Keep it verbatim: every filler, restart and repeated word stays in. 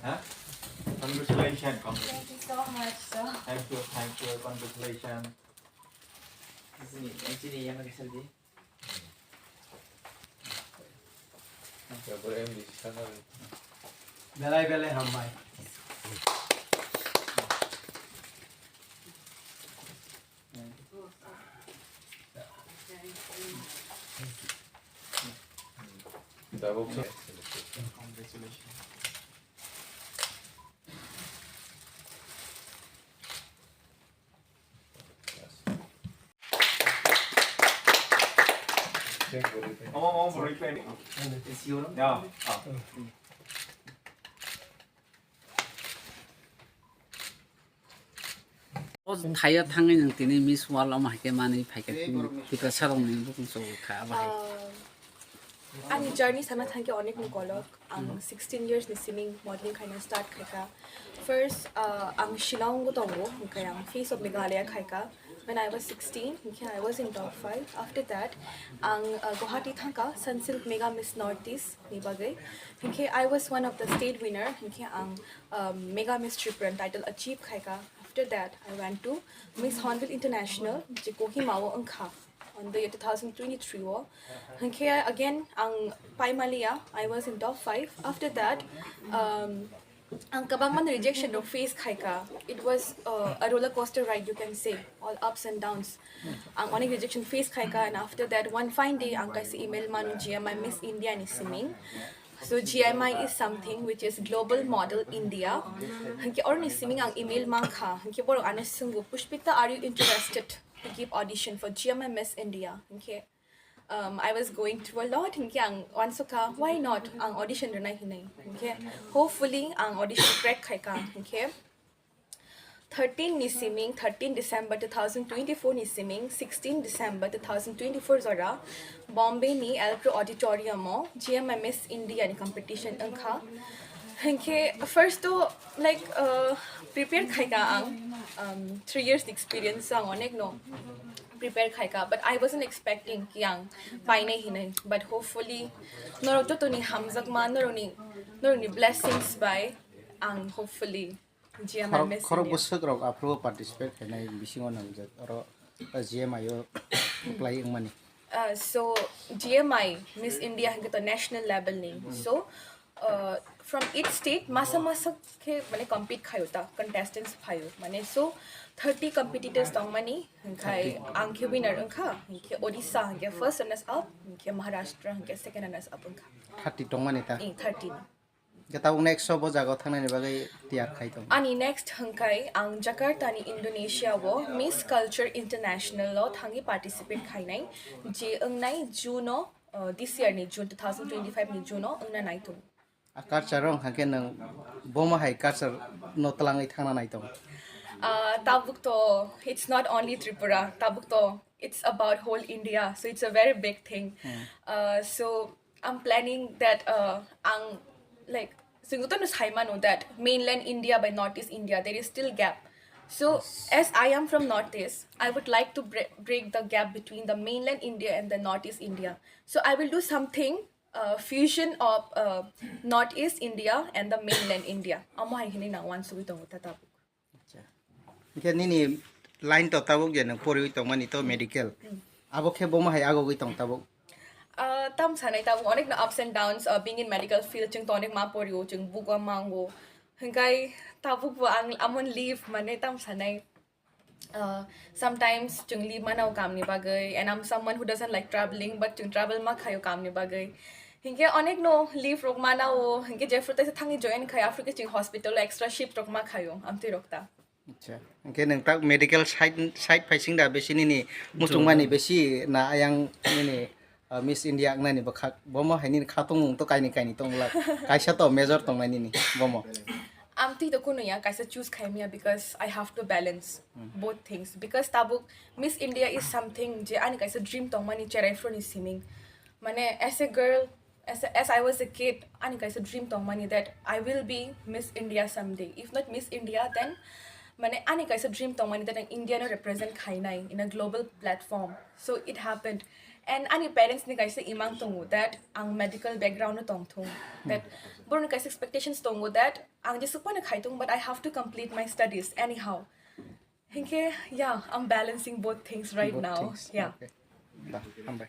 Huh? Congratulations, congratulations. Thank you so much, sir. Thank you, thank you, congratulations. Belai belai hambai. Tabuk. Omo omo borok khe. Ya. O thaiyo thangwi nwng tini Miss World omo hai khe manwi phaikha tini Tiprasa rokni bukung chukha abo hai. Um, ani journey sana thangkhe onek ni kolok. Ang sixteen years ni siming modeling khaina start khaika. First uh, ang Shillong go tongo, hwnkhe ang Face of Meghalaya khaika. When I was sixteen, hwnkhe I was in top five. After that, ang uh, Guwahati thangka Sunsilk Mega Miss Northeast ni bagwi. Hwnkhe I was one of the state winner. Hwnkhe ang um, Mega Miss Tripura title achieve khaika. After that, I went to Miss Hornbill International, je Kohima o wngkha on the year two thousand twenty-three o. Hwnkhe again ang paimaliya, I was in top five. After that, um, ang kabangma rejection rok face khaika. It was uh, a roller coaster ride, you can say, all ups and downs. Ang onek rejection face khaika, and after that, one fine day ang kaisa email manu G M I Miss India ni siming. So G M I is something which is Global Model India. Hwnkhe oroni siming ang email mankha. Hwnkhe borok ano swngo, "Pushpita, are you interested to give audition for G M I Miss India?" Hwnkhe um, I was going through a lot. Hwnkhe ang wansukha, "Why not?" Ang audition rwnai hinwi. Hwnkhe hopefully ang audition crack khaika. Hwnkhe thirteen ni siming, thirteen December two thousand twenty-four ni siming, sixteen December two thousand twenty-four jora Bombay ni Alpro Auditorium o G M I Miss India ni competition wngkha. Hwnkhe first to like uh, prepare khaika ang um, three years ni experience ang onek no prepare khaika, but I wasn't expecting ki ang painai hinai, but hopefully norok jotoni hamjakma norokni norokni blessings bai ang hopefully G M I Miss Khorok India. Bwswk rok aphuru participate khainai bisingo nang je oro G M I o apply wngmani. Uh, so G M I Miss India hingke to national level ni. So uh, from each state masa masa ke mane compete khayo ta contestants phayo mane so thirty competitors tongmani hingkai ang ke winner wngkha hingke Odisha hingke first runners up hingke Maharashtra hingke second runners up wngkha. Thirty tongmani ta. Eh, thirty. Khe tabuk next o bo jaga o thangnani bagwi tiyar khai tongo. Ani next hwnkhe ang Jakarta ni Indonesia o Miss Culture International o thangwi participate khainai, je wngnai June o, uh, this year ni June, two thousand twenty-five ni June o wngna nai tongo. A culture o wngkha khe nwng bomo hai culture no twlangwi thangna nai tongo. Uh, tabuk to it's not only Tripura, tabuk to it's about whole India, so it's a very big thing. Uh, so I'm planning that uh, ang like singgutono saimano that mainland India by northeast India there is still gap. So as I am from northeast, I would like to bre- break the gap between the mainland India and the northeast India. So I will do something uh, fusion of uh, northeast India and the mainland India. Amo hai hini na wan sugui tongo tata. Hingke nini line to tabuk je nwng poriwi tongmani to medical. Abo khe bomo hai agogwi tong tabuk. Uh, tam sanai tabuk onek na ups and downs uh, being in medical field chwng to onek ma porio chwng bugo mango hingkai tabuk bo ang amon leave mane tam sanai uh, sometimes chwng leave mana o kamni bagwi and I'm someone who doesn't like traveling but chwng travel ma khayo kamni bagwi hingke onek no leave rok mana o hingke jefru taisa thangni join khai after ke chwng hospital o extra shift rok ma khayo amtwi rok ta. Acha. Hingke nwng tak medical side side phaising da besi nini muchungmani besi na ayang nini uh, Miss India wngnani bwkhak bomo hai nini kha tongmung to kaini kaini tong glak. Kaisa to major tongnai nini bomo. Amtwi to kunuya kaisa choose khaimya because I have to balance both things because tabuk Miss India is something je ani kaisa dream tongmani cherai phroni siming mane as a girl as, a, as I was a kid ani kaisa dream tongmani that I will be Miss India someday, if not Miss India then mane ani kaisa dream tongmani that ang India no represent khainai in a global platform, so it happened. And ani parents ni kaisa imang tongo that ang medical background no tongthung, that boroni kaisa expectations tongo that ang jesuk phano khaitung, but I have to complete my studies anyhow. Hinkhe, yeah, I'm balancing both things right Both now. Things. Yeah. Okay. Ba, hambai.